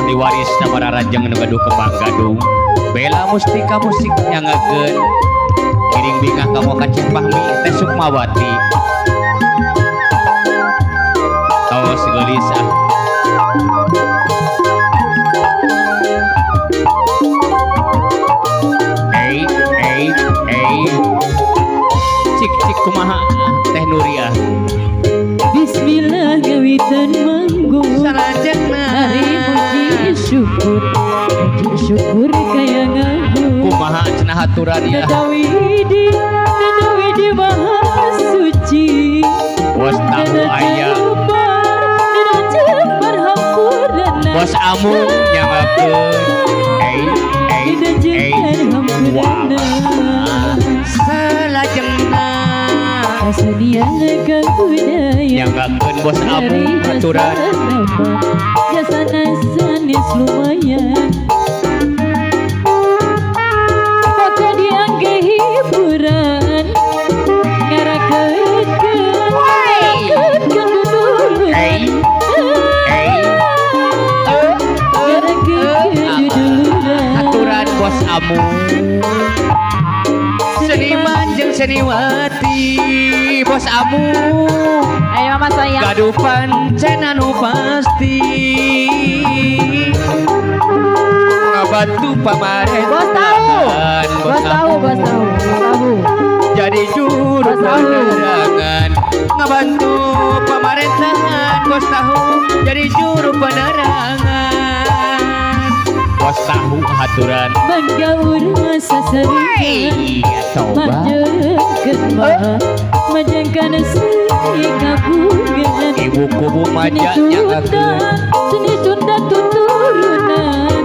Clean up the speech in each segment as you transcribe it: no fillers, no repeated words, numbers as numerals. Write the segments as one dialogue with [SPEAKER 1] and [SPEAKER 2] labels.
[SPEAKER 1] Ahli waris sabararajeng nu gaduh kembang gadung. Bella Mustika musik nyangakeun. Ngiring bingah kamu ka Ceu Fahmi Teh Sukmawati. Tos geulis ah. Ei ei ei. Cik cik kumaha Teh Nuriah.
[SPEAKER 2] Bismillah ngawitan manggung.
[SPEAKER 1] Salajengna
[SPEAKER 2] Hari puji syukur, puji syukur kaya ngagung.
[SPEAKER 1] Kumaha cenah haturan ya.
[SPEAKER 2] Nana widi maha suci.
[SPEAKER 1] Bos tahu
[SPEAKER 2] Nana
[SPEAKER 1] aya.
[SPEAKER 2] jembar, nana jembar hampurana.
[SPEAKER 1] Bos amu nyangakeun. Ei ei
[SPEAKER 2] Nana
[SPEAKER 1] ei.
[SPEAKER 2] jembar hampurana.
[SPEAKER 1] Wah. Salajengna
[SPEAKER 2] Kasenian kang budaya.
[SPEAKER 1] nyangakeun bos amu haturan.
[SPEAKER 2] Jasa sanes lumayan. Pokok diangge hiburan. Ngarakeutkeun, ngarakeutkeun duduluran.
[SPEAKER 1] Ei ei.
[SPEAKER 2] Ngarakeutkeun duduluran.
[SPEAKER 1] Haturan bos amu. Seniman jeung seniwati bos amu.
[SPEAKER 3] Ayo mama sayang.
[SPEAKER 1] Gaduh pancen anu pasti ngabantu pamarentahan.
[SPEAKER 3] Bos tahu. Bos tahu, bos tahu, bos tahu.
[SPEAKER 1] Jadi juru
[SPEAKER 3] Bos tahu.
[SPEAKER 1] penerangan ngabantu pemerintahan bos tahu jadi juru penerangan bos tahu haturan.
[SPEAKER 2] Bangga urang sasarikan.
[SPEAKER 1] Iya toba.
[SPEAKER 2] Majengkeun mah, majengkeun seni kagungan.
[SPEAKER 1] Ibu kubu
[SPEAKER 2] Seni
[SPEAKER 1] maja
[SPEAKER 2] Sunda,
[SPEAKER 1] nyangakeun.
[SPEAKER 2] seni Sunda tuturunan.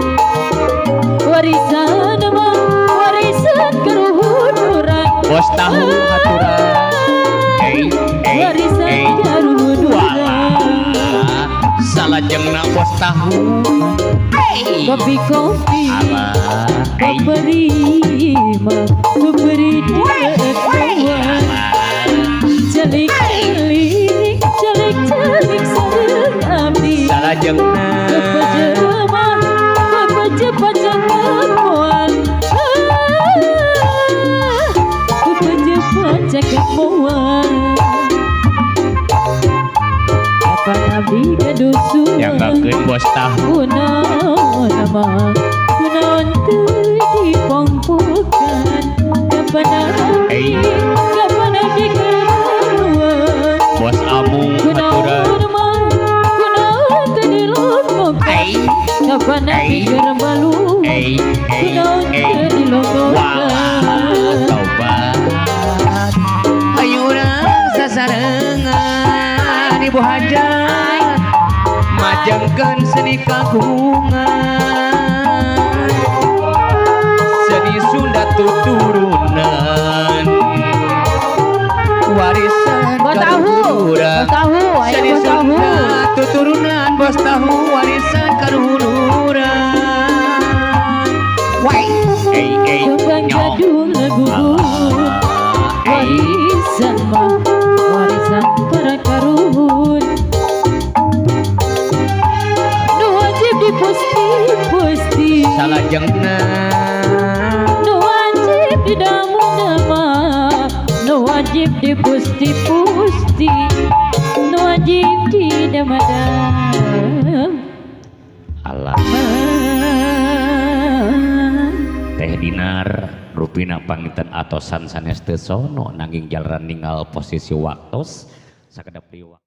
[SPEAKER 2] Warisan mah, warisan karuhun urang.
[SPEAKER 1] Bos tahu haturan. Ei ei
[SPEAKER 2] Warisan
[SPEAKER 1] ei.
[SPEAKER 2] karuhun urang.
[SPEAKER 1] Walah salajengna bos tahu. Ei.
[SPEAKER 2] Kopi-kopi,
[SPEAKER 1] Alah ei.
[SPEAKER 2] Kopi mah, kopi dia. Calik-calik, calik-calik sareng abdi.
[SPEAKER 1] Salajengna
[SPEAKER 2] Kepejemah, kepeje-pajak moal. Kepeje-pajak moal. Kapan abdi gaduh suara?
[SPEAKER 1] Nyangakeun bos tahu.
[SPEAKER 2] Kunaon nama, kunaon teu dipongpokan. Kapan abdi,
[SPEAKER 1] Ei.
[SPEAKER 2] kapan abdi keluar?
[SPEAKER 1] Bos amu haturan.
[SPEAKER 2] Kunaon mah, kunaon teu dilongokan.
[SPEAKER 1] Ei
[SPEAKER 2] Kapan abdi
[SPEAKER 1] Ei.
[SPEAKER 2] keur balu?
[SPEAKER 1] Ei ei
[SPEAKER 2] Kunaon
[SPEAKER 1] ei.
[SPEAKER 2] teu dilongokan.
[SPEAKER 1] Walah tobat. Ayo urang sasarengan Ibu Hajat majengkeun seni kagungan seni Sunda tuturunan warisan
[SPEAKER 3] Bos tahu.
[SPEAKER 1] kaluhuran.
[SPEAKER 3] Bos tahu, ayo
[SPEAKER 1] Seni
[SPEAKER 3] bos tahu.
[SPEAKER 1] Sunda tuturunan bos tahu warisan kaluhuran. Wai ei ei
[SPEAKER 2] Kembang
[SPEAKER 1] nyong.
[SPEAKER 2] gadung legugun.
[SPEAKER 1] Ei.
[SPEAKER 2] Warisan mah, warisan para karuhun. Nu wajib dipusti-pusti.
[SPEAKER 1] Salajengna
[SPEAKER 2] Nu wajib didamu-dama. Nu wajib dipusti-pusti. Nu wajib didama-dama.
[SPEAKER 1] Alah Teh Dinar rupina panginten atosan sanes teu sono nanging jalaran ninggal posisi waktos sakedap.